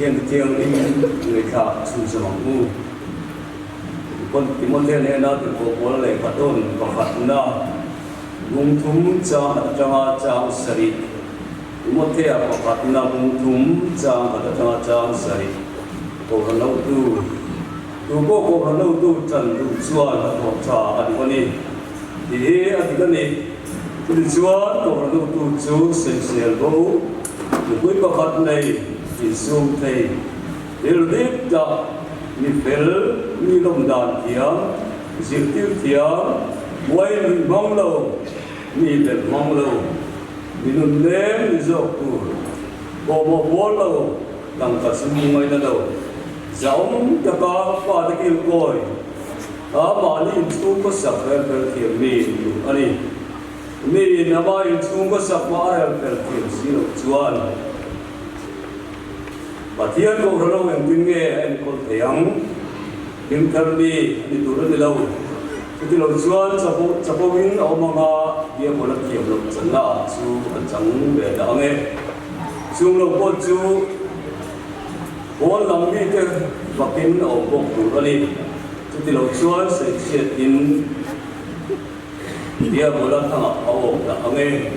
Pathian Thianghlim ngaihthla chhunzawm ang u. Timothea hnena tirhkoh pawl lehkha tawn pakhatna lungthum chang khat atanga chang sarih, Timothea pakhatna lungthum chang khat atanga chang sarih, Kohhran hotu, Tu pawh Kohhran hotu tan duh chuan a thawh tha a duh a ni tih hi a dik a ni. Chutichuan Kohhran hotu chu sawisel bo, nupui pakhat nei insum thei, Thil dik tak, mi fel, mi lawm dan thiam, zirtir thiam, buai lui hmang lo, mi belh hmang lo, mi nun leng ni zawk tur, pawhmawh pawl lo, tangka sum ngaina lo, zahawm taka fate kilkawi a mahni inchhung khawsak rel fel thiam mi tur a ni. Mi in ama inchhung khawsak hma a rel fel thiam si loh chuan, Pathian kohhran ho engtin nge a enkawl thei ang? Hlimthar mi a ni tur a ni lo. Chuti lo chuan chapo chapoin a awm anga Diabola thiam loh channa ah chu a chang ve dah ang e. Chung lo pawh chu pawn lam mite fakin a awm bawk tur a ni. Chuti lo chuan sawichhiatin Diabola thangah a awm dah ang e.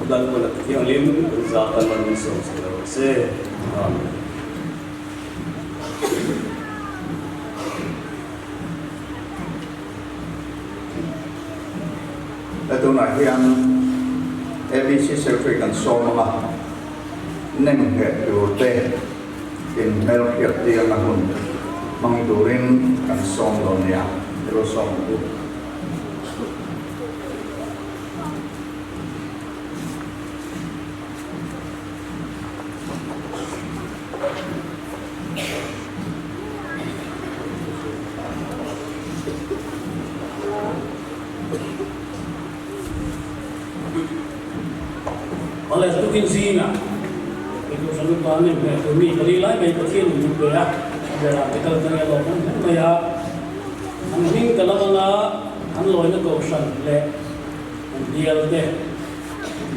Lalpana Thianghlim kan za kan rawn min sawm chho lo se. Amen. He tunah hian ABC Secretary kan sawm ang a, nem ngheh tur te in hmelhriat tirna hun hmang turin kan sawm dawn nia, i lo sawm ang u. Awle tukin zingah kei Kohhran upa nem hmel tur mi pali lai mai Pathian in min pe a, a berah te kal tang emaw kan hmu mai a, an hming ka lam anga an lawina Kohhran leh an bial te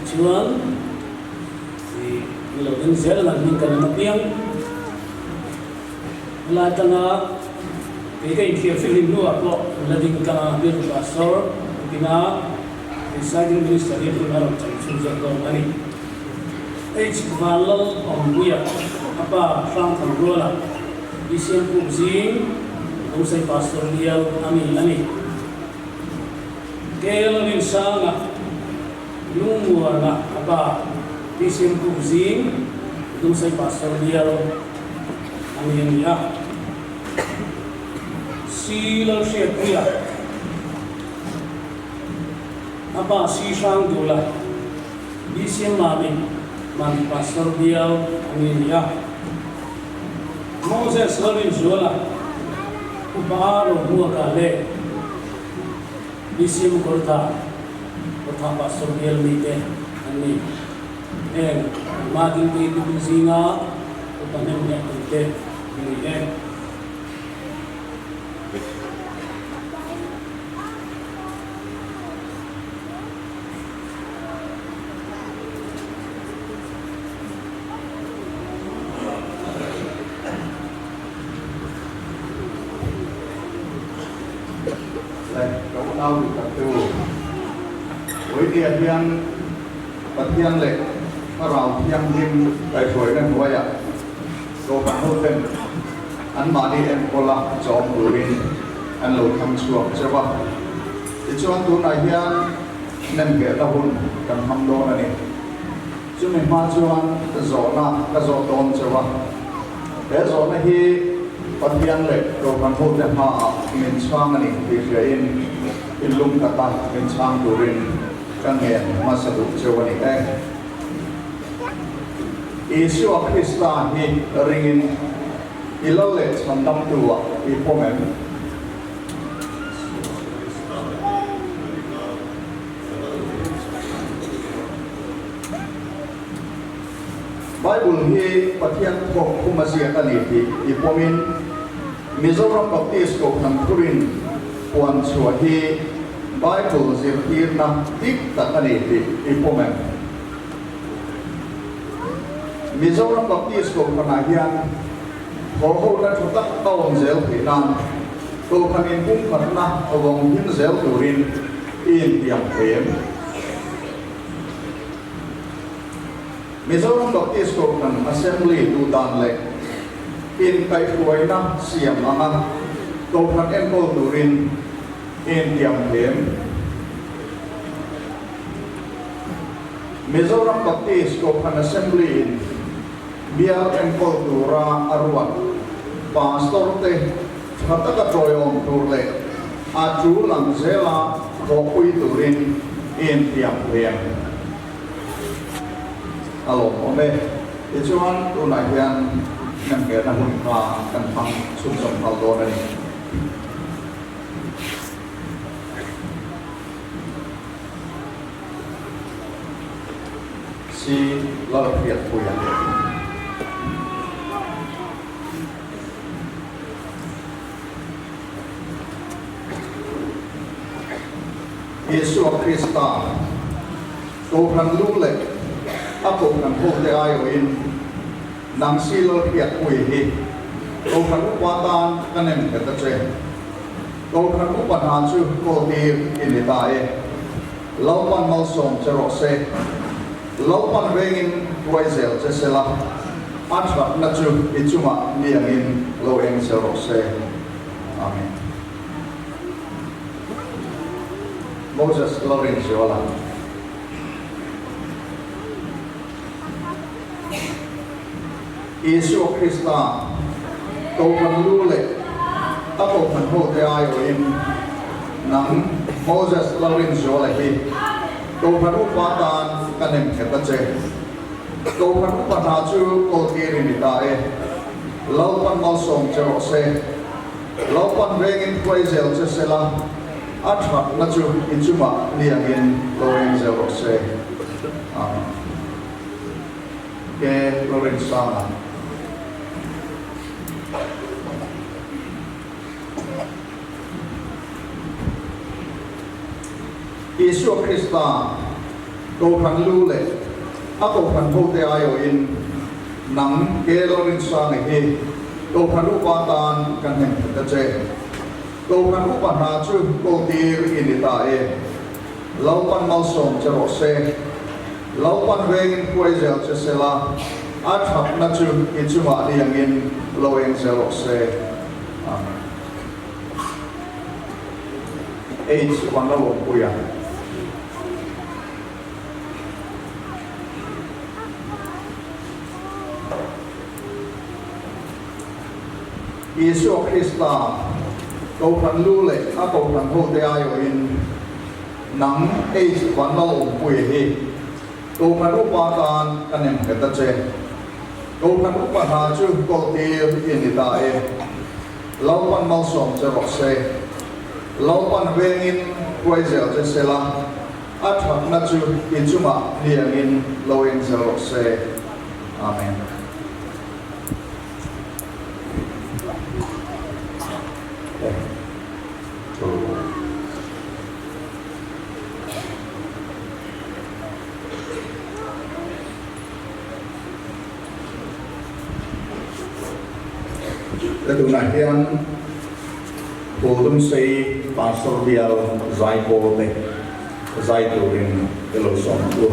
tichuan ih an lo ding zel ang an hming ka lam apiang helai atanga kei ka inthiar fihlim hnuah pawh an la ding tlang a bial pastor tina presiding minister hi hun a rawn chang chhun zawk dawn a ni. H Vanlal Awmpuia a pa Hrangthang Ruala BCM Puk zing Lungsei Pastor bial a mi a ni. Kel Rinsanga lungmuarna a pa Bcm Kuk zing Lungsei Pastor bial a mi a ni a. Si Lalhriatpuia a pa Si Hrangdula Bcm Mami Mami Pastor bial a mi a ni a. Moses Lalrinzuala Upa Rohmuaka leh BCM Kawrtha, Kawrtha Pastor bial mite an ni. Heng Mah Dingtei tukin zinga upa hnem leh tute an ni e. Le ka unau duh tak te u, Vawinia hian Pathian leh Thlarau Thianghlim kaihhruaina hnuaiah Kohhran hoten anmahni enkawla chawm turin an lo thlang chhuak cheu a. Tichuan tunah hian nemnghehna hun kan hmang dawn a ni. Chumi hma chuan zawhna ka zawh dawn cheu a, he zawhna hi Pathian leh Kohhran hote hmaah min chhang a ni tih hriain thinlung taka min chhang turin ka ngen hmasa duh cheu a ni e. Isua Krista hi ringin i lal leh chhandamtu-ah i pawm em? Bible hi Pathian thawk khum a ziak a ni tih i pawmin Mizoram Baptist Kohhran Thurin puan chhuah hi Bible zirtirna dik tak a ni tih i pawm em? Mizoram Baptist Kohhranah hian thawhhona tha tak a awm zel theih nan Kohhran inpumkhatna a vawng him zel turin i intiam thei em? Mizoram Baptist Kohhran Assembly duhdan leh inkaihhruaina siam anga Kohhran enkawl turin intiam them. Mizoram Baptist Kohhran Assembly in bial enkawl tura a ruat Pastor te tha taka tawiawm tur leh a tul ang zela thawhpui turin intiam them. A lawmawm e. Tichuan, tunah hian nemnghehna hun kha kan hmang chhunzawm nghal dawn a ni. Si Lalhriatpuia. Isua Krista Kohhran lu leh a Kohhran hote aiawhin nang si Lalhriatpuia hi Kohhran upa tan ka nem nghet a che. Kohhran upa hna chu kawltir i ni ta e. Lalpan malsawm che rawh se. Lalpan vengin huai zel che se la, a thatna chu i chungah mi angin lo eng zel rawh se. Amen. Moses Lalrinzuala. Isua Krista Kohhran lu leh a Kohhran hote aiawhin nang Moses Lalrinzuala hi Kohhran upa tan ka nem nghet a che. Kohhran upa hna chu kawltir i ni ta e. Lalpan malsawm che rawh se. Lalpan vengin hruai zel che se la, a thatna chu i chungah ni angin lo eng zel rawh se. Amen. Ke Lorinsanga. Isua Krista Kohhran lu leh a Kohhran hote aiawhin nang Ke Lorinsanga hi Kohhran upa tan ka hnem khat a che. Kohhran upa hna chu kawltir i ni ta e. Lalpan malsawm che rawh se. Lalpan vengin hruai zel che se la, a thatna chu i chungah ni angin lo eng zel rawh se. Amen. H Vanlalawmpuia. Isua Krista Kohhran lu leh a Kohhran hote aiawhin nang H Vanlalawmpuia hi Kohhran upa tan ka nem nghet a che. Kohhran upa hna chu kawltir i ni ta e. Lalpan malsawm che rawh se. Lalpan vengin hruai zel che se la, a thatna chu i chungah ni angin lo eng zel rawh se. Amen. Ka tunah hian Phuldungsei Pastor Bial Zaipawl te zai turin ka lo sawm chu.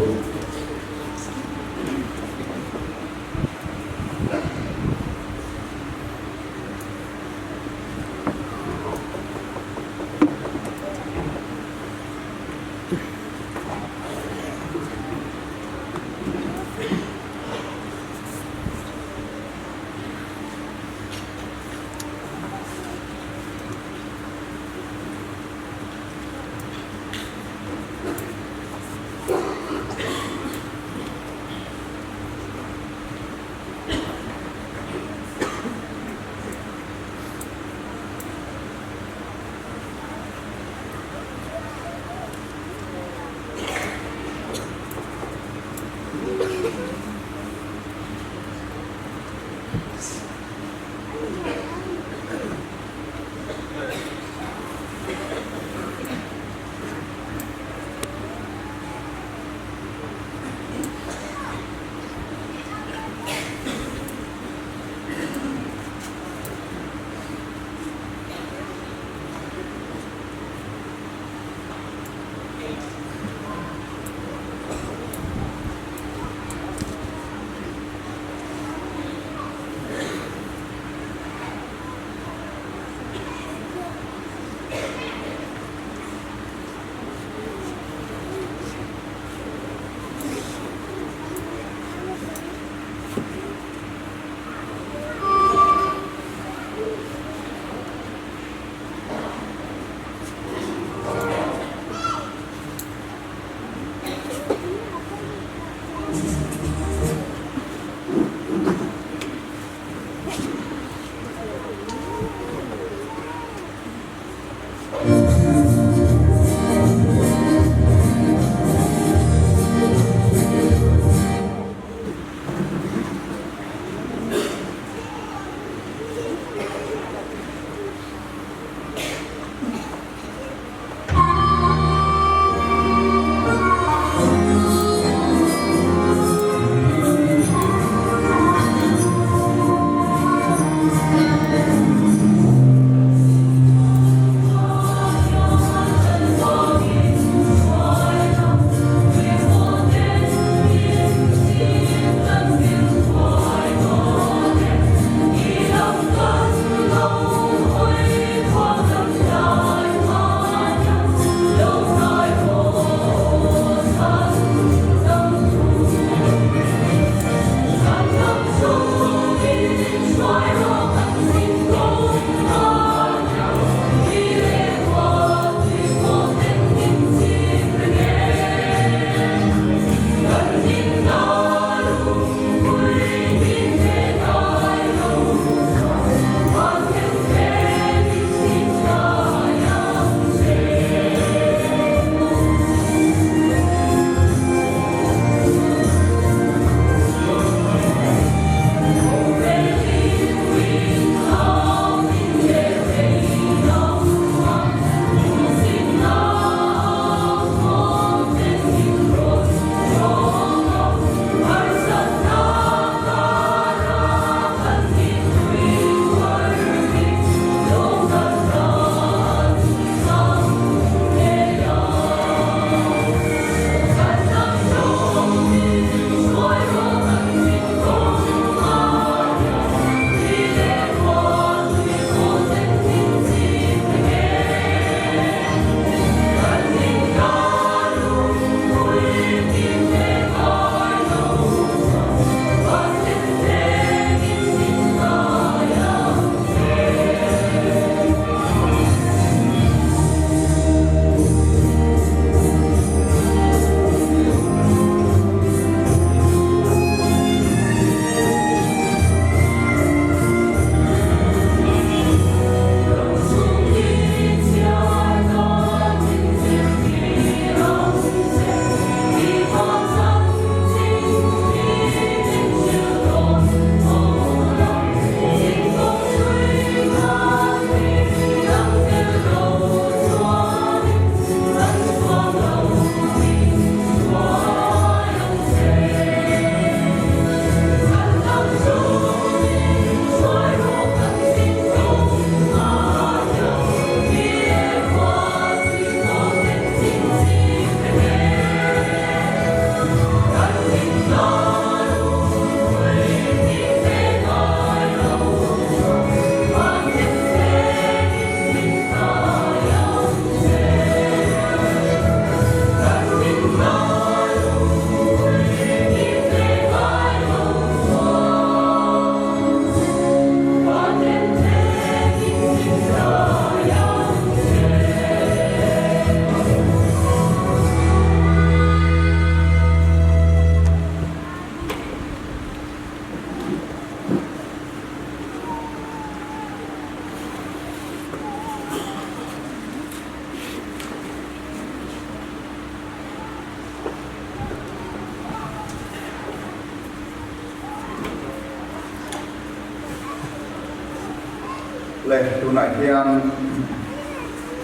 Le tunah hian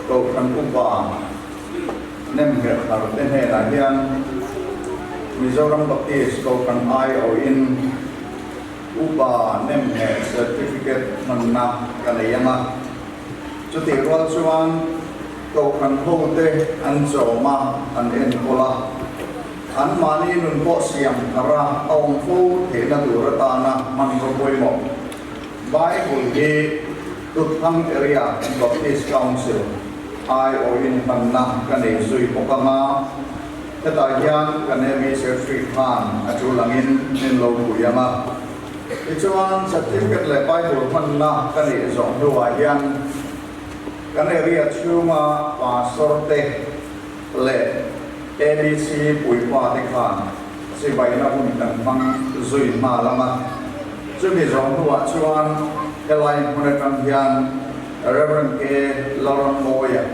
Kohhran Upa Nemnghet thar te hnenah hian Mizoram Baptist Kohhran aiawhin Upa Nemnghet Certificate hmanna ka nei ang a. Chutih rual chuan Kohhran hote an chawm a, an enkawl a. Anmahni nun pawh siam thar a, a awm fo theihna tur atana hmanraw pawimawh. Bible hi Tuthang Area Baptist Council aiawhin hmanna ka nei zui bawk ang a, hetah hian kan AB Secretary khan a tul angin min lo pui ang a. Tichuan certificate leh Bible hmanna ka neih zawh hnuah hian kan area chhunga Pastor te leh ABC puipa te khan chibaina hun kan hmang zui nghal ang a, chumi zawh hnuah chuan helai hmun atang hian Rev. K. Lalrammawia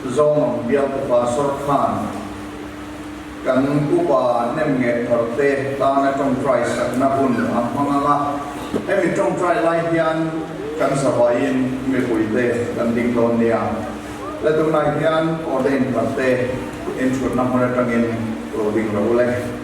Zawngawm bialtu Pastor khan kan upa nem ngeh thar te tana tawngtai sakna hun a hmang ang a, hemi tawngtai lai hian kan zavaiin mipuite kan ding dawn nia. La tunah hian ordain thar te inthutna hmun atangin lo ding lo le.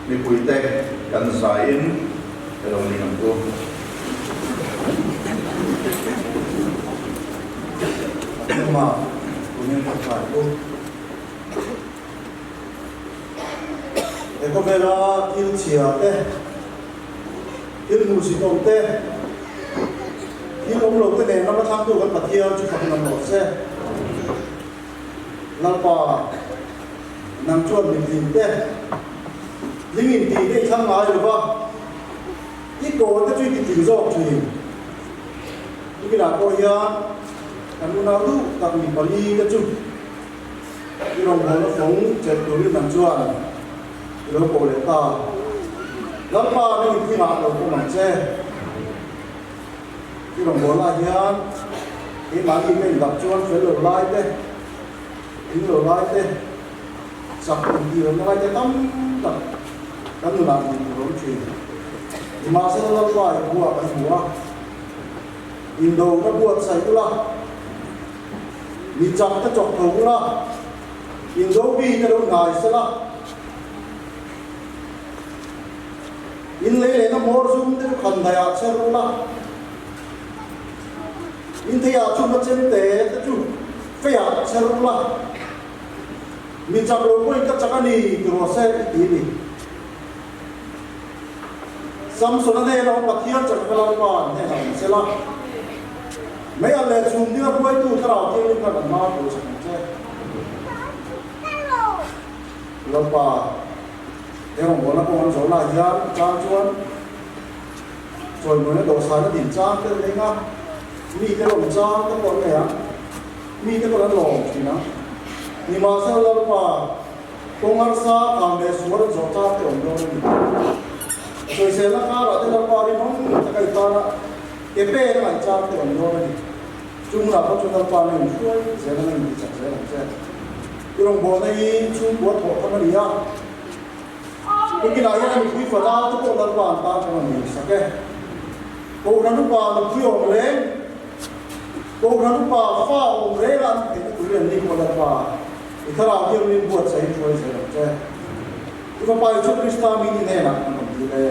Mipuite kan zaiin ka lo ning ang u. Hnungah tunin ka thlai u. He khawvela thil chhia te, thil hmuhsitawm te, thil awm lo te nen lama thlangtu kan Pathian chu fakin awm rawh se. Lalpa, nang chuan mitling te, tling intih te i thlang ngai lo va, i kaw te chu i titling zawk thin. Tukinah pawh hian kan unau duh tak mi pali te chu I rawngbawlna fawng chelh turin nang chuan i lo koh leh ta. Lalpa nang in thingah lo pawm ang che. I rawngbawlnaah hian keimahni ka indap chuan fel lo lai te, thing lo lai te, chak intih lohna lai te tam tak kan nunah hmuh tur a awm thin. Nimahsela Lalpa i buah kan hmu a, indo ka buatsaih ula, Mi chak te chawk tho ula, indo mi te lo hnai sela, in lei lehna hmawr zum te chu khan daih ah chher ula, in thei ah chhunna chem te te chu fei ah chher ula, mi chak lo pawhin ka chak a ni ti rawh se i ti a ni. Samsona hnenah awm Pathian chak ka Lalpa an hnenah awm sela. Mei alh leh chhum dinga hruaitu Thlarau Thianghlim khan an hma tur sak ang che. Lalpa, he rawngbawlna kawng an zawh lai hian a chang chuan chawimawina dawhsan a din chang te an nei nga, mite lawm chang te pawh an nei ang, mite pawh an lawm thin ang. Nimahsela Lalpa, kawng harsa khan leh sual an zawh chang te awm dawn a ni. Sawiselna karah te Lalpa rinawm taka i tana ke pen a ngaih chang te awm dawn a ni. Chung hunah pawh chuan Lalpa na inhruai zel anga intichak zel ang che. I rawngbawlna hi chhungkua thawh tham a ni a. Tukinah hian a mipui fana te pawh Lalpa an tan kawng a ni sak e. Kohhran upa nupui awm reng, Kohhran upa fa awm reng a an theihna turin an ni pawh Lalpa i thlarau thianghlim buatsaih hruai zel ang che. I fapa Isua Krista mini hnenah an rawn dil e.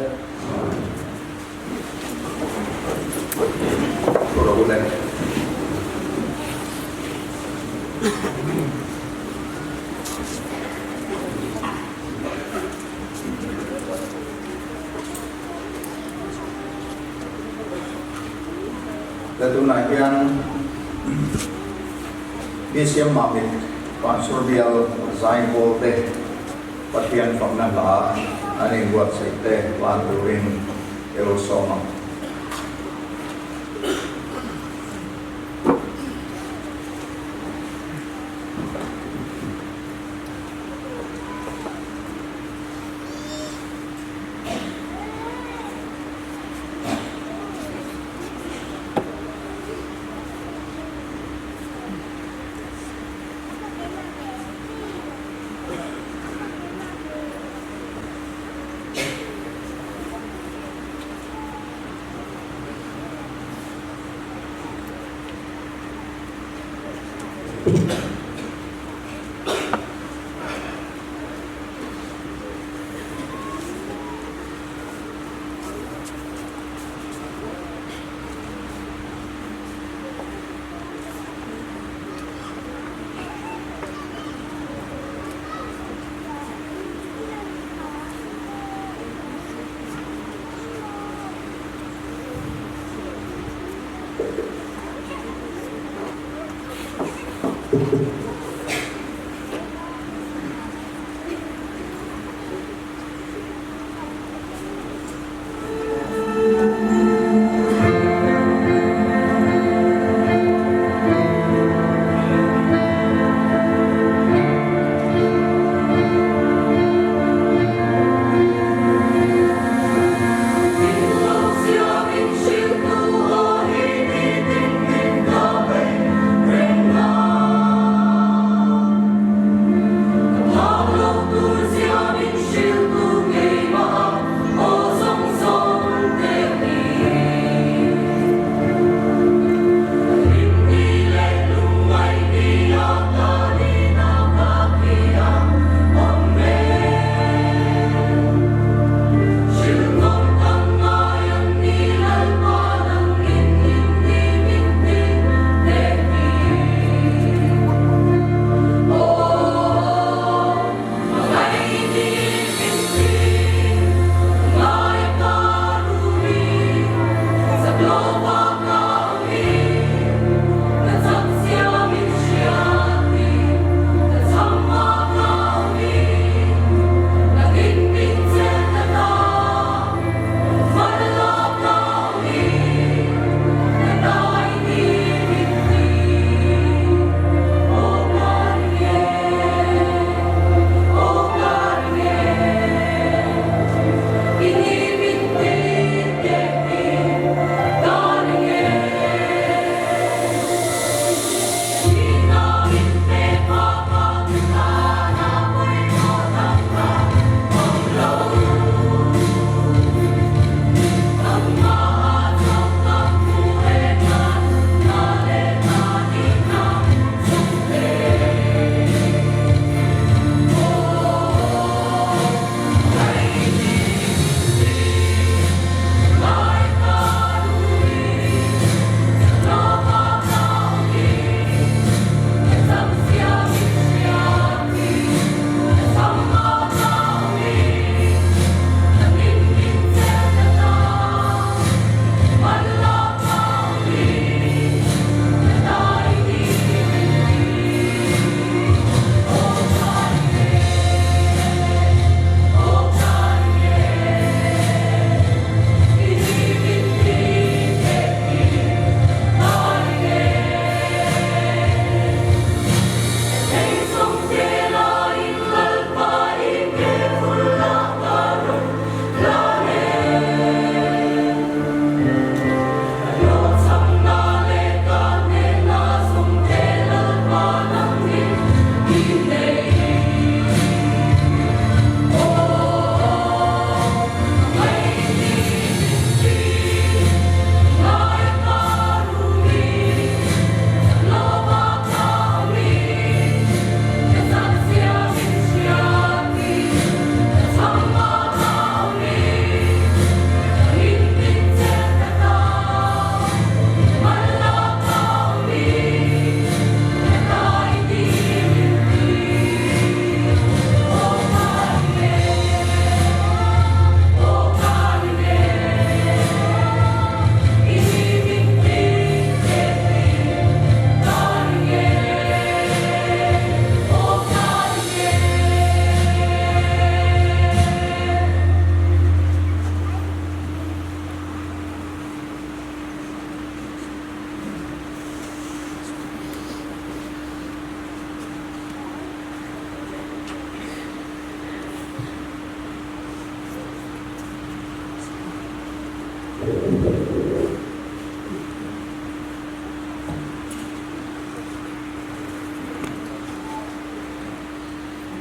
Tunah hian BCM Mamit Pansur Bial Zaipawl te Pathian fakna hla an inbuatsaih te hlan turin i lo sawm ang.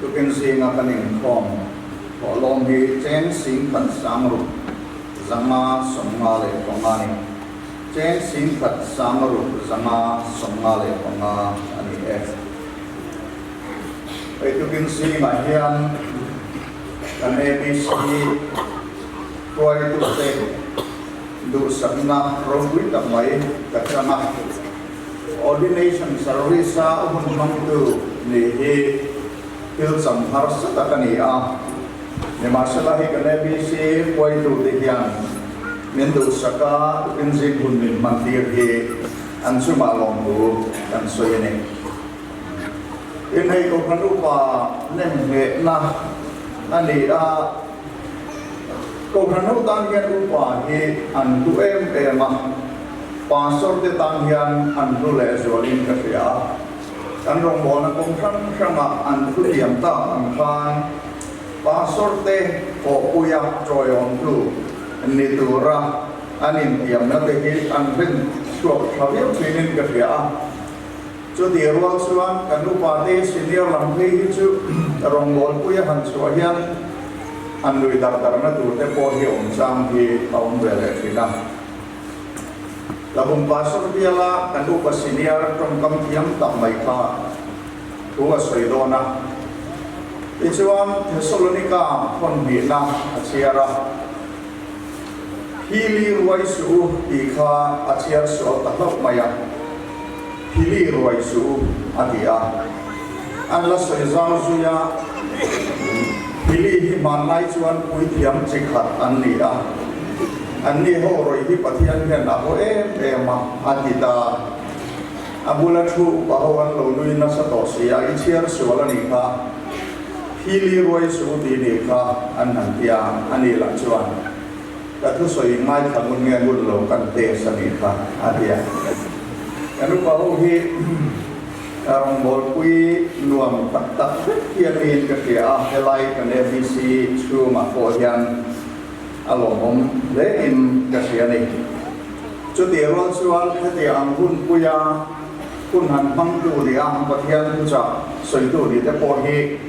Tukin zinga kan inkhawm thawhlawm hi cheng singkhat sangruk 555 a ni. Cheng singkhat sangruk 555 a ni e. Hei tukin zingah hian kan ABC hruaitute duhsakna ropui tak mai ka chang a. Ordination Service-a hun hmangtu nih hi thil cham harsa tak a ni a, nimahsela hei kan ABC hruaitute hian min duhsak a, inzing hun min hmantir hi an chungah lawmthu kan sawi a ni. Tin, hei Kohhran Upa nemnghehna a ni a, Kohhran ho tan hian upa hi an hlu em em a, Pastor te tan hian an hlu leh zualin ka hria a, kan rawngbawlna kawng hrang hrangah an hlu thiam tak ang khan Pastor te pawhpuia tawiawmtu ni tura an intiamna te hi an hlen chhuak tha viau thinin ka hria a. Chutih rual chuan kan upa te senior lam phei hi chu rawngbawlpuia han chhuah hian han lui dar darna tur te pawh hi awm chang hi a awm ve leh thin a. Tlabung Pastor biala kan upa senior tawngkam thiam tak mai kha thu a sawi dawn a. Tichuan Thessalonika thawn hnihna a chhiar a, Phili ruai suh u tih kha a chhiar sual ta hlauh mai a, Phili ruai suh u a ti a. An la sawi zau zui a, Phili hi hmanlai chuan puithiam chi khat an ni a, anni ho rawih hi Pathian hian a haw em em a, a ti ta. A bula thu upa ho an lo nui nasa tawh si a, I chhiar sual a nih kha, Phili ruai suh u tih nih kha an han ti a, a ni lah chuan ka thusawi ngaithla ngun nge ngun lo kan test a nih kha, a ti a. Kan upa ho hi. Ka rawngbawlpui nuam tak tak vek hian niin ka hria a, helai kan ABC chhungah pawh hian a lawmawm hle in ka hria a ni. Chutih rual chuan hetiang ang hunpuia hun han hmangtu nih a, Pathian thuchah sawitu nih te pawh hi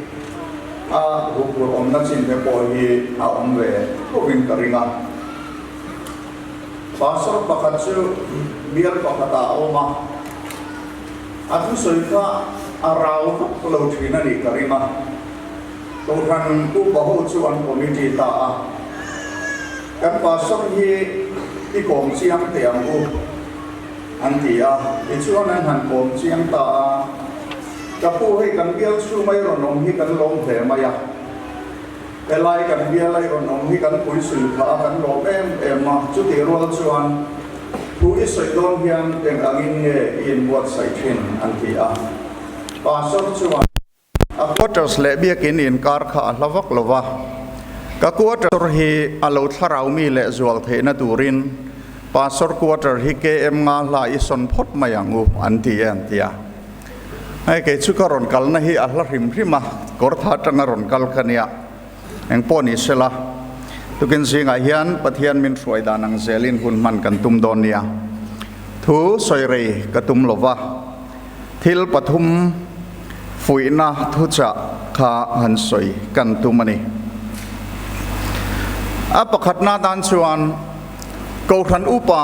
a huphurh awmna chin te pawh hi a awm ve thovin ka ring a. Pastor pakhat chu bial pakhatah a awm a, a thusawi kha a rau vak lo thin a nih ka ring a. Kohhran upa ho chu an committee ta a, Kan pastor hi i kawm chiang teh ang u, an ti a. Tichuan an han kawm chiang ta a, Ka pu hei kan bial chhung mai rawn awm hi kan lawm hle mai a. Helai kan bial a i rawn awm hi kan pui suih phah a, kan lawm em em a, chutih rual chuan thu i sawi dawn hian eng angin nge i inbuatsaih thin an ti a. Pastor chuan. A quarters leh biakin inkar kha a hla vak lo va, ka quarter hi a lo thlarau mi leh zual theihna turin Pastor quarter hi KM nga hla i sawn phawt mai ang u an ti e an ti a. Hei kei chu ka rawn kalna hi a hla hrim hrim a, kawr tha atanga rawn kal ka nia. Eng pawh ni sela, tukin zingah hian Pathian min hruai dan ang zelin hun hman kan tum dawn nia. Thu sawi rei ka tum lo va, thil pathum fuihna thuchah kha han sawi kan tum a ni. A pakhatna tan chuan Kohhran upa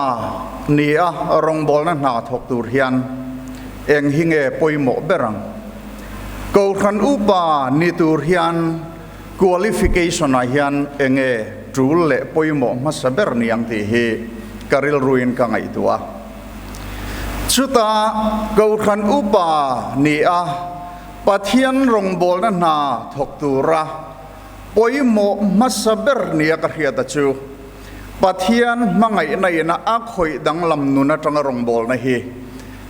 ni a rawngbawlna hna thawk tur hian Eng hi nge pawimawh ber ang? Kohhran upa ni tur hian qualification ah hian eng nge tul leh pawimawh hmasa ber ni ang tih hi ka rilruin ka ngaihtuah a. Chutah Kohhran upa ni a Pathian rawngbawlna hna thawk tura pawimawh hmasa ber nia ka hriat a chu Pathian hmangaihna ina a khawih danglam nun atanga rawngbawlna hi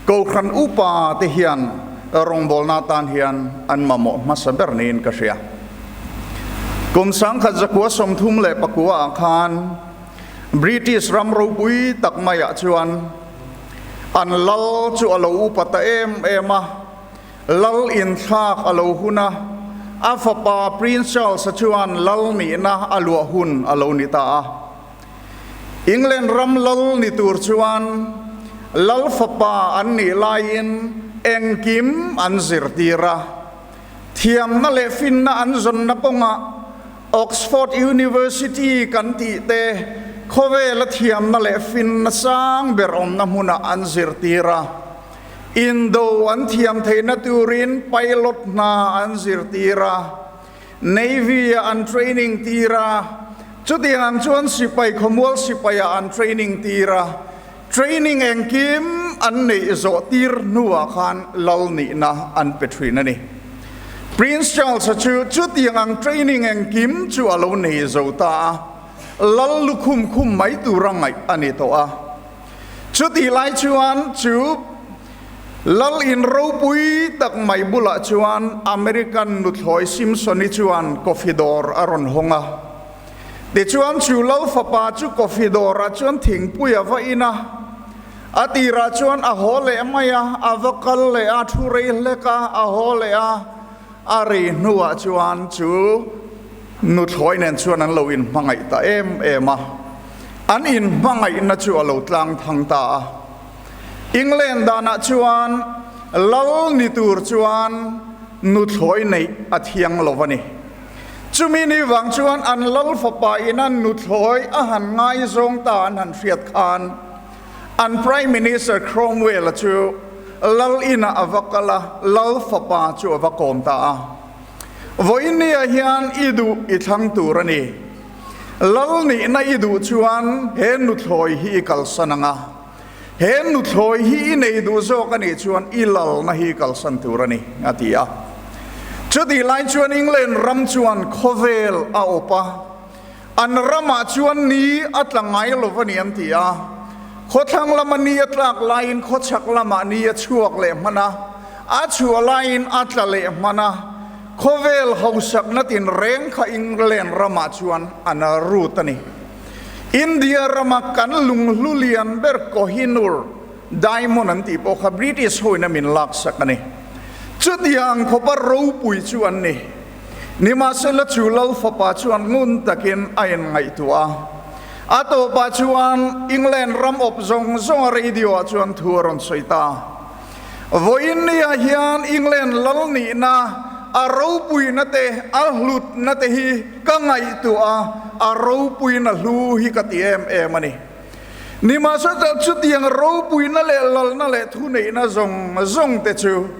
Kohhran upa te hian rawngbawlna atan hian an mamawh hmasa ber niin ka hria. Kum 1934 ah khan British ram ropui tak maiah chuan an lal chu a lo upa ta em em a, Lal inthlak a lo hun a, a fapa Prince Charles-a chuan lal nihna a luah hun a lo ni ta a. England ram lal ni tur chuan lal fapa an nih laiin engkim an zirtir a. Thiamna leh finna an zawnna kawngah Oxford University kan tih te khawvela thiamna leh finna sang ber awmna hmunah an zirtir a. Indo an thiam theihna turin pilot hna an zirtir a, Navy-ah an training tir a, chutiang ang chuan sipai khawmual sipaiah an training tir a, training engkim an neih zawh tir hnuah khan lal nihna an pe thin a ni. Prince Charles-a chu chutiang ang training engkim chu a lo nei zo ta a, lal lukhum khum mai tura ngaih a ni tawh a. Chutih lai chuan chu Lal in ropui tak mai bulah chuan American nuthlawi Simpson-i chuan coffee dawr a rawn hawng a. Tichuan chu Lal fapa chu coffee dawrah chuan thingpui a va in a. A tirah chuan a haw leh mai a, a va kal leh a, thu rei hlek a, a haw leh a. A ri hnuah chuan chu nuthlawi nen chuan an lo inhmangaih ta em em a. An inhmangaihna chu a lo tlang thang ta a. England danah chuan lal ni tur chuan nuthlawi neih a thiang lo a ni. Chumi ni vang chuan an lal fapa ina nuthlawi a han ngaizawng ta an han hriat khan an Prime Minister Cromwell-a chu lal inah a va kal a, lal fapa chu a va kawm ta a. Vawiinniah hian i duh i thlang tur a ni. Lal nihna i duh chuan he nuthlawi hi i kalsan ang a, he nuthlawi hi i nei duh zawk a nih chuan i lalna hi i kalsan tur a ni, a ti a. Chutih lai chuan England ram chuan khawvel a awp a, an ramah chuan ni a tla ngai lo va ni an ti a. Khawthlang lama ni a tlak laiin khawchhak lamah ni a chhuak leh hman a, a chhuah laiin a tla leh hman a. Khawvel hausakna tinreng kha England ramah chuan an rut a ni. India rama kan lunghlu lian ber Kohinoor diamond an tih pawh kha British hoin a min laksak a ni. Chutiang khawpa ropui chu an ni. Nimahsela chu Lal fapa chuan ngun takin a inngaihtuah a. A tawpah chuan England ram awp zawng zawnga radio ah chuan thu a rawn sawi ta. Vawiinniah hian England lal nihna, a ropuina te, a hlutna te hi ka ngaihtuah a, a ropuina hlu hi ka ti em em a ni. Nimahsela chutiang ropuina leh lalna leh thuneihna zawng zawng te chu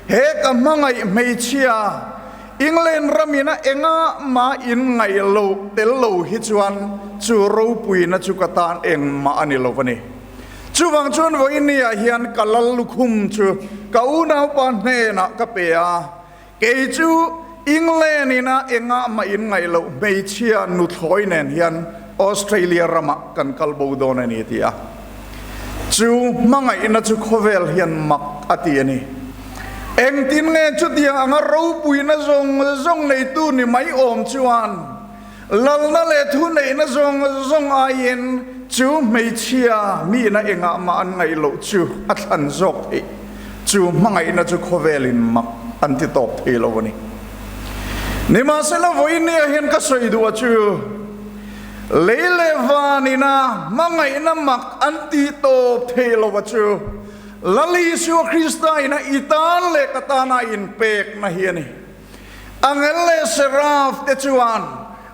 he ka hmangaih hmeichhia England ramina engah mah in ngaih loh tel lo hi chuan chu ropuina chu ka tan engmah a ni lo a ni. Chuvang chuan vawiinniah hian ka lal lukhum chu ka unaupa hnenah ka pe a, kei chu England ina engah mah in ngaih loh hmeichhia nuthlawi nen hian Australia ramah kan kal bo dawn a ni ti a. Chu hmangaihna chu khawvel hian mak a ti a ni. Engtin nge chutiang anga ropuina zawng zawng neitu ni mai awm chuan Lalna leh thuneihna zawng zawng aiin chu hmeichhia mihna engah mah an ngaih loh chu a thlan zawk theih. Chu hmangaihna chu khawvelin mak an ti tawp thei lo a ni. Nimahsela vawiinniah hian ka sawi duh a chu, lei leh van ina hmangaihna mak an ti tawp thei lo a chu, Lal Isua Krista ina i tan leh ka tana inpekna hi a ni. Angel leh Seraf te chuan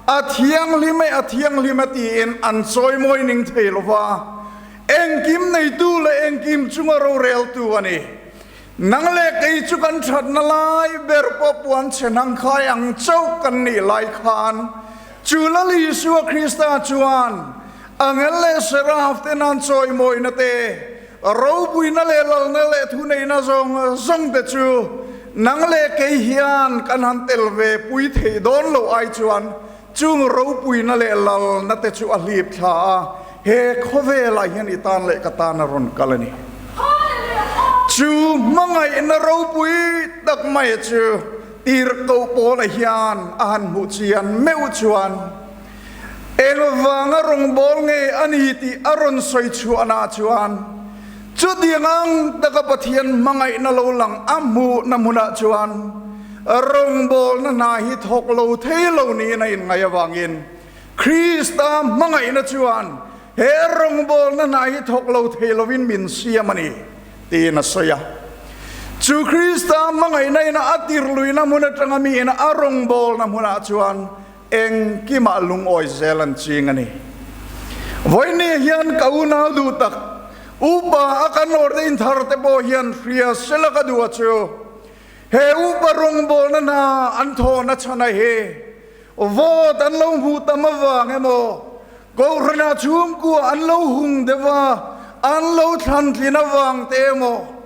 a thianghlim e, a thianghlim e tiin an chawimawi ning thei lo va, engkim neitu leh engkim chunga roreltu a ni. Nang leh kei chu kan thatna lai ber pawh puan chhe hnang khai ang chauh kan nih lai khan chu Lal Isua Krista chuan angel leh Seraf ten an chawimawina te Ropuina leh lalna leh thuneihna zawng zawng te chu nang leh kei hian kan han tel ve pui thei dawn lo ai chuan chung ropuina leh lalna te chu a hlip thla a, he khawvelah hian i tan leh ka tan a rawn kal a ni. Chu hmangaihna ropui tak mai chu tirhkoh pawlah hian a han hmuh chian meuh chuan, Engvanga rawngbâwl nge a ni tih a rawn sawi chhuahnaah chuan chutiang ang taka Pathian hmangaihna lo lang a hmuhna hmunah chuan rawngbâwlna hna hi thawk lo thei lo niin a inngaih avangin Krista hmangaihna chuan he rawngbâwlna hna hi thawk lo thei lovin min siam a ni tiin a sawi a. Chu Krista hmangaihna ina a tirhluihna hmun atanga mi ina a rawngbawlna hmunah chuan engkimah lungawi zel an ching a ni. Vawiin hian ka unau duh tak, upa a kan ordain thar te pawh hian hria sela ka duh a chu. He upa rawngbawlna hna an thawhna chhana hi vote an lo hmuh tam avang emaw, Kohhranah chhungkua an lo hung deuh a, an lo thlantlin avang te emaw,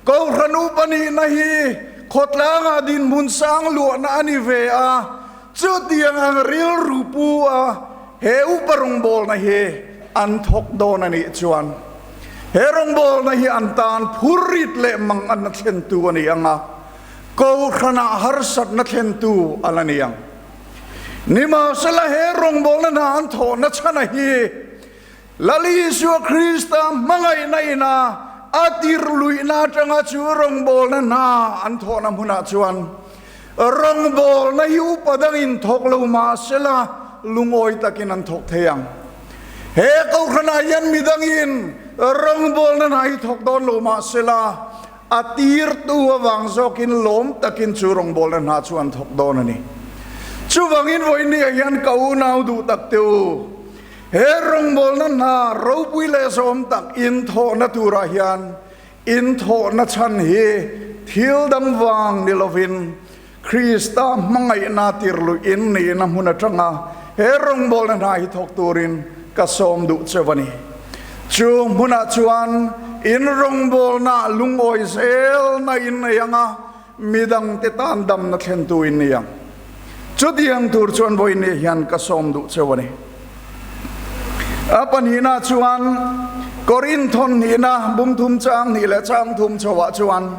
Kohhran upa nihna hi khawtlangah dinhmun sang luahna a ni ve a, chutiang ang rilru pu a he upa rawngbawlna hi an thawk dawn a nih chuan he rawngbawlna hi an tan phurrit leh mang anna thlentu a ni ang a, Kohhranah harsatna thlentu a la ni ang. Nimahsela he rawngbawlna hna an thawhna chhana hi Lal Isua Krista hmangaihna ina a tirhluihna atanga chu rawngbawlna hna an thawhna hmunah chuan rawngbawlna hi upa dangin thawk lo mahsela lungawi takin an thawk thei ang. He kohhranah hian midangin rawngbawlna hna hi thawk dawn lo mahsela A tirtu avang zawkin lawm takin chu rawngbawlna hna chu an thawk dawn a ni. Chuvangin vawinia hian ka unau duh tak te u, he rawngbawlna hna ropui leh zawm tak inthawhna turah hian inthawhna chhan hi thil dang vang ni lovin Krista hmangaihna tirluih in nihna hmun atanga he rawngbawlna hna hi thawk turin ka sawm duh cheu a ni. Chu hmunah chuan in rawngbawlna lungawi zelna in nei anga midangte tan damna thlentu in ni ang. Chutiang tur chuan vawiin hian ka sawm duh cheu a ni. A pahnihna chuan Korinthon hnihna bumthum chang hnih leh chang thum chhoah chuan,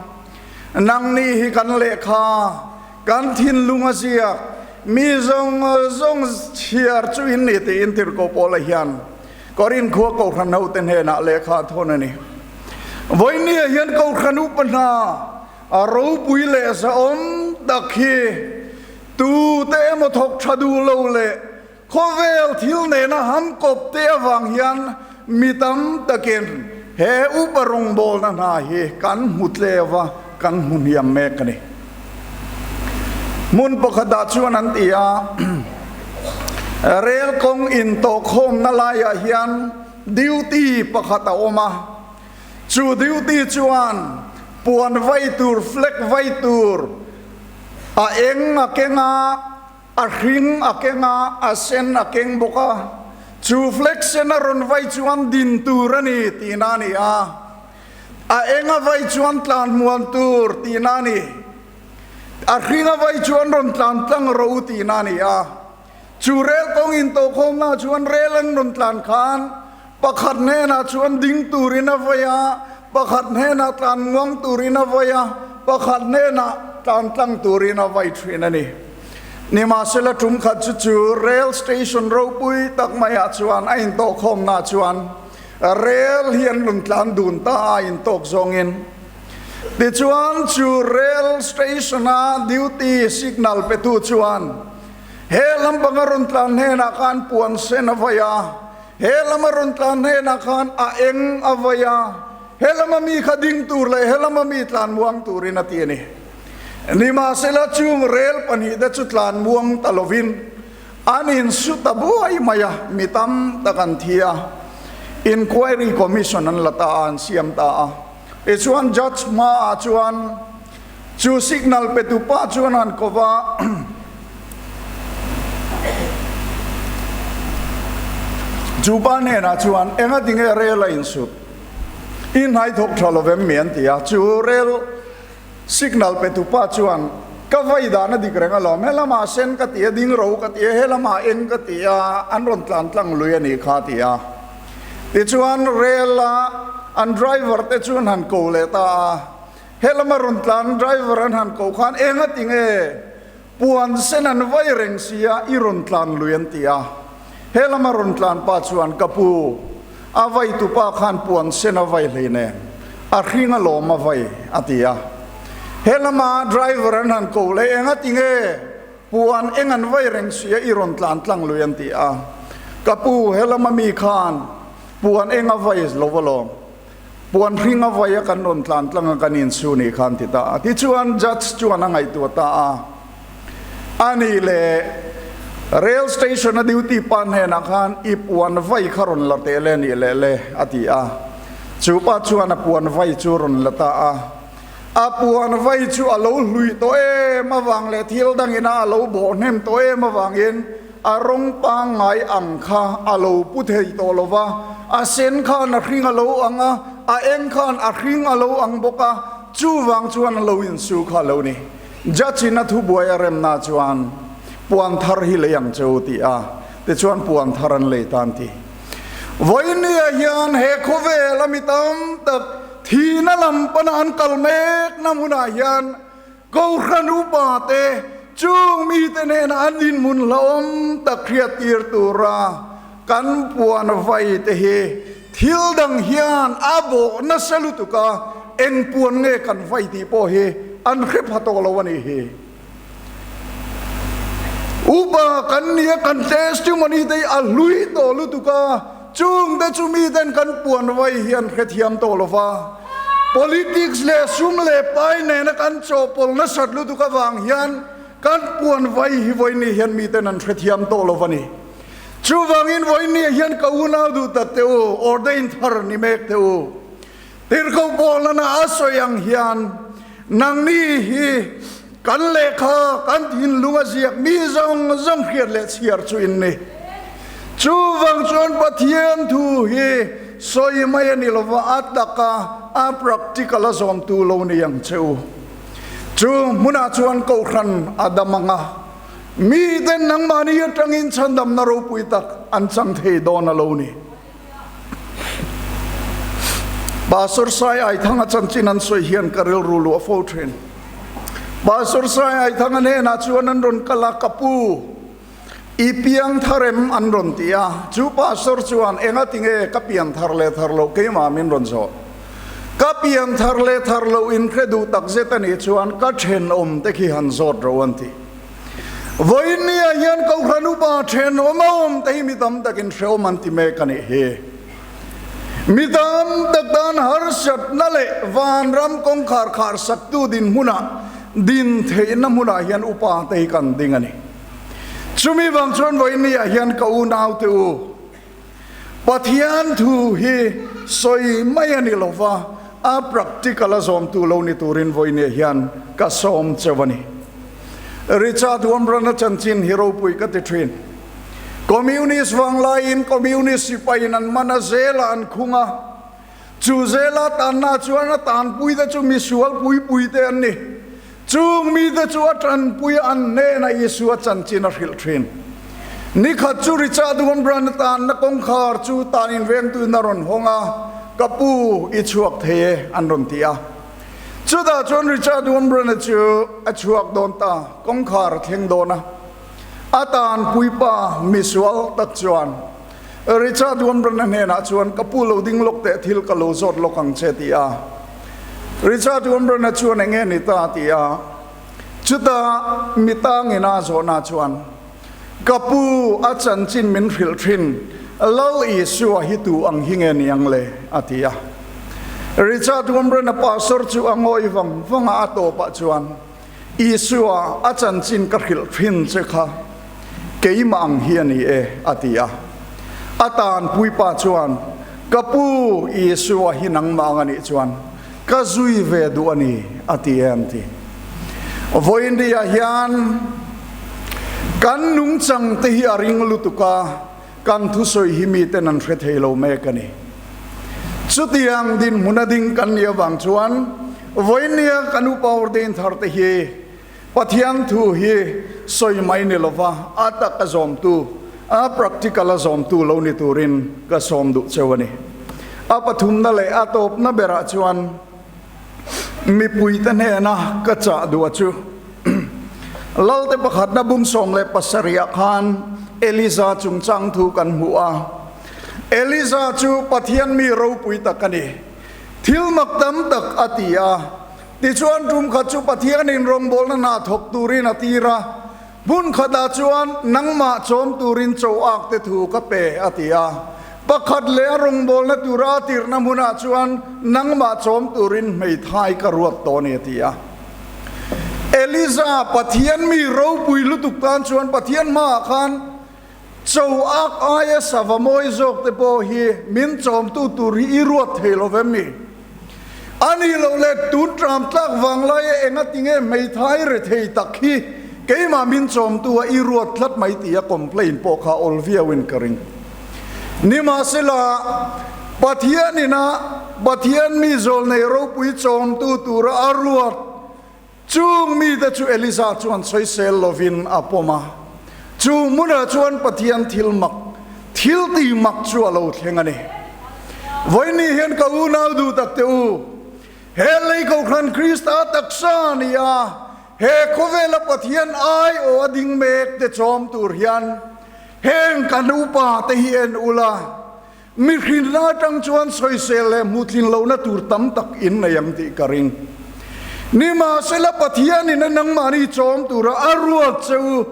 Nangni hi kan lehkha, kan thinlung a ziak, mi zawng zawng chhiar chu in ni tiin Tirhkoh Paula hian Korin khua Kohhran hote hnenah lehkha a thawn a ni. Vawinia hian Kohhran upa hna a ropui leh zahawm tak hi tute emaw thawk tha duh lo leh Khawvel thil nena han kawp te avang hian mi tam takin he upa rawngbawlna hna hi kan hmu tleu a, kan hmu hniam mek a ni. Hmun pakhatah chuan an ti a, Rel kawng intawhkhawmna laiah hian duty pakhat a awm a, chu duty chuan puan vai tur, flag vai tur a eng a keng a, A hring a keng a, a sen a keng bawk a, chu flag sen a rawn vai chuan din tur a ni tihna a ni a, a eng a vai chuan tlan muan tur tihna a ni, a hring a vai chuan rawn tlan tlang ro tihna a ni a, chu rel kawng intawhkhawmna chuan rel an rawn tlan khan pakhat hnenah chuan ding turin a vai a, pakhat hnenah tlan muang turin a vai a, pakhat hnenah tlan tlang turin a vai thin a ni. Nimahsela tum khat chu chu rail station ropui tak maiah chuan a intawhkhawmna chuan rail hi an rawn tlan dun ta a intawk zawngin. Tichuan chu rail station-a duty signal petu chuan he lampanga rawn tlan hnenah khan puan sen a vai a, He lama rawn tlan hnenah khan a eng a vai a, he lama mi kha ding tur leh he lama mi tlan muang turin a ti a ni. Nimahsela chung rel pahnihte chu tlan muang ta lovin an insu ta buai mai a, mi tam tak an thi a, Inquiry Commission an la ta a, an siam ta a. Tichuan Judge hmaah chuan Chu signal petu pa chuan han ko va, Chu pa hnenah chuan, Enga tinge rel a insut? I hnai thawk tha lovem mi an ti a. Chu rel signal petu pa chuan, Ka vai dan a dik reng alawm, helamah sen ka ti a, ding ro ka ti a, helamah eng ka ti a, an rawn tlan tlang lui a nih kha a ti a. Tichuan rel a an driver te chuan han ko leh ta a. He lama rawn tlan driver an han koh khan eng a ti nge? Puan sen an vai reng sia i rawn tlan lui an ti a. He lama rawn tlan pa chuan ka pu, a vai tupa khan puan sen a vai hlei nen a hring a lawm a vai a ti a. He lama driver an han koh leh eng a ti nge? Puan eng an vai reng sia i rawn tlan tlang lui an ti a. Ka pu, he lama mi khan puan eng a vai lo alawm. Puan hring a vai a kan rawn tlan tlang a kan insu nih khan ti ta a. Tichuan judge chuan a ngaihtuah ta a. A nih leh rail station a duty pa hnenah khan i puan vai kha rawn la teh le nih leh le a ti a. Chu pa chuan a puan vai chu rawn la ta a. A puan vai chu a lo hlui tawh em avang leh thil dangin a lo bawh hnem tawh em avangin a rawng pangngai ang kha a lo pu thei tawh lo va, a sen khan a hring a lo ang a, a eng khan a hring a lo ang bawk a, chuvang chuan a lo insu kha a lo ni. Judge in a thubuai a remna chuan puan thar hi lei ang che u ti a, tichuan puan thar an lei tan ti. Vawinia hian he khawvel a mi tam tak thihna lam pana an kal mekna hmunah hian Kohhran upa te chung mite hnena an dinhmun hlauhawm tak hriat tir tura kan puan vai te hi thil dang hian a bawh nasa lutuk a, eng puan nge kan vai tih pawh hi an hre pha tawh lo a nih hi. Upa kan nia kan testimony te hi a hlui tawh lutuk a, Chungte chu miten kan puan vai hi an hrethiam tawh lo va, politics leh sum leh pai nena kan chawhpawlh nasat lutuk avang hian kan puan vai hi vawiin hian miten an hrethiam tawh lo va ni. Chuvangin vawiin hian ka unau duh tak teh u, ordain thar ni mek teh u. Tirhkoh Paulana a sawi ang hian nangni hi kan lehkha kan thinlung a ziak mi zawng zawng hriat leh chhiar chu in ni. Chuvang chuan Pathian thu hi sawi mai a ni lova, a taka a practical a zawmtu lo ni ang che u. Chu hmunah chuan Kohhran a dam ang a, miten nangmahni atangin chhandamna ropui tak an chang thei dawn a lo ni. Pastor Sai Aithanga chanchin an sawi hian ka rilru luah fo thin. Pastor Sai Aithanga hnenah chuan an rawn kal a, Ka pu, i piang thar em? an rawn ti a. Chu pastor chuan, Enga tinge ka pian thar leh thar loh keimah min rawn zawh? Ka pian thar leh thar loh inhre duh takzet a nih chuan ka thenawm te khi han zawt ro an ti. Vawiinniah hian Kohhran upa thenawm a awm te hi mi tam takin hrehawm an ti mek a nih hi. Mi tam tak tan harsatna leh vanram kawngkhar kharsaktu dinhmunah din theihna hmunah hian upa te hi kan ding a ni. Chumi vang chuan vawiinniah hian ka unaute u, Pathian thu hi sawi mai a ni lova, a practical a zawmtu lo ni turin vawiinniah hian ka sawm cheu a ni. Richard Wurmbrand-a chanchin hi ropui ka ti thin. Communist vanglaiin Communist sipaiin an man a, zela an khung a. Chu zela tanna chuan a tanpuite chu misual puipuite an ni. Chung mite chu a tanpui a, an hnenah Isua chanchin a hrilh thin. Nikhat chu Richard Wurmbrand-a tanna kawngkhar chu tan invengtuin a rawn hawng a, Ka pu, i chhuak thei e, an rawn ti a. Chutah chuan Richard Wurmbrand-a chu a chhuak dawn ta, kawngkhar a thleng dawn a. A tanpuipa misual tak chuan Richard Wurmbrand-a hnenah chuan, Ka pu lo ding lawk teh, thil ka lo zawt lawk ang che, ti a. Richard Wurmbrand-a chuan eng nge ni ta? ti a. Chutah mi tangin a zawhna chuan, Ka pu, a chanchin min hrilh thin, Lal Isua hi tu ang hi nge ni ang le? a ti a. Richard Wurmbrand-a pastor chu a ngawi vang vang a, a tawpah chuan, Isua, a chanchin ka hrilh thin che kha keimah ang hi a ni e, a ti a. A tanpuipa chuan, Ka pu, Isua hi nangmah ang a nih chuan ka zui ve duh a ni, a ti e an ti. Vawiinriah hian kan nungchang te hi a ring lutuk a, kan thusawi hi miten an hre thei lo mek a ni. Chutiang dinhmun a ding kan nih avang chuan vawiinnia kan upa ordain thar te hi Pathian thu hi sawi mai ni lova a tak a zawmtu, a practical a zawmtu lo ni turin ka sawm duh cheu a ni. A pathumna leh a tawpna berah chuan mipuite hnena ka chah duh a chu Lalte pakhatna bung 17 ah khan Eliza chungchang thu kan hmu a. Eliza chu Pathian mi ropui tak a ni. Thil mak tam tak a ti a. Tichuan tum khat chu Pathianin rawngbawlna hna thawk turin a tir a. Hmun khatah chuan nangmah chawm turin chaw ak te thu ka pe a ti a. Pakhat leh a rawngbawlna tura a tirhna hmunah chuan nangmah chawm turin hmeithai ka ruat tawh a ni a ti a. Eliza, Pathian mi ropui lutuk tan chuan Pathian hmaah khan cho ak aia sava mawi zawk te pawh hi min chawmtu tur hi i ruat thei lo vem mi? A nih loh leh tun tram tlak vang laia enga tinge hmeithai rethei tak hi keimah min chawmtu a i ruat tlat mai tia complain pawh kha awl viauin ka ring. Nimahsela, Pathian ina Pathian mi zawlnei ropui chawmtu tura a ruat chung mite chu Eliza chuan sawisel lovin a pawm a. Chu hmunah chuan Pathian thil mak, thil ti mak chu a lo thleng a ni. Vawiin hian ka unau duh tak teh u, he lei Kohhran Krista taksa a ni a, he khawvela Pathian aiawh a ding mek te chawm tur hian heng kan upa te hi en ula, Mihrinna atang chuan sawisel leh hmuhtlin lohna tur tam tak in nei ang tih ka ring. Nimahsela Pathianin a nangmahni chawm tura a ruat che u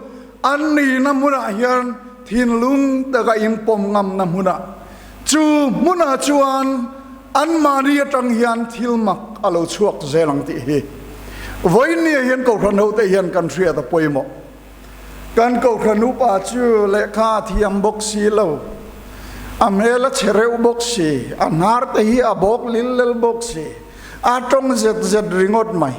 an nihna hmunah hian thinlung taka in pawm ngamna hmunah chu hmunah chuan anmahni atang hian thil mak a lo chhuak zel ang tih hi vawiinniah hian Kohhran hote hian kan hriat a pawimawh. Kan Kohhran upa chu lehkha a thiam bawk si lo, a hmel a chhe reuh bawk si, a hnar te hi a bawk lil lel bawk si, a tawng zet zet ringawt mai.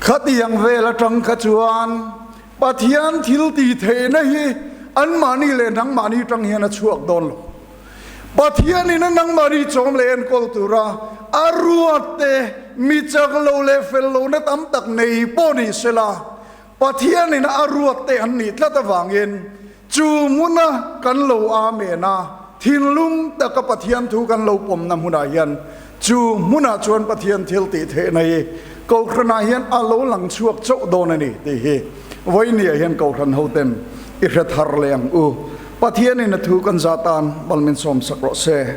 Khatiang vel atang kha chuan Pathian thil ti theihna hi anmahni leh nangmahni tang hian a chhuak dawn lo. Pathianin a nangmahni chawm leh enkawl tura a ruat te mi chak lo leh fel lohna tam tak nei pawh ni sela, Pathianin a ruat te an nih tlat avangin chu hmuna kan lo amen a, thinlung taka Pathian thu kan lo pawmna hmunah hian chu hmunah chuan Pathian thil tih theihna hi Kohhranah hian a lo lang chhuak chauh dawn a ni tih hi vawinia hian Kohhran hoten i hre thar leh ang u. Pathianin a thu kan zah tan bal min sawmsak rawh se.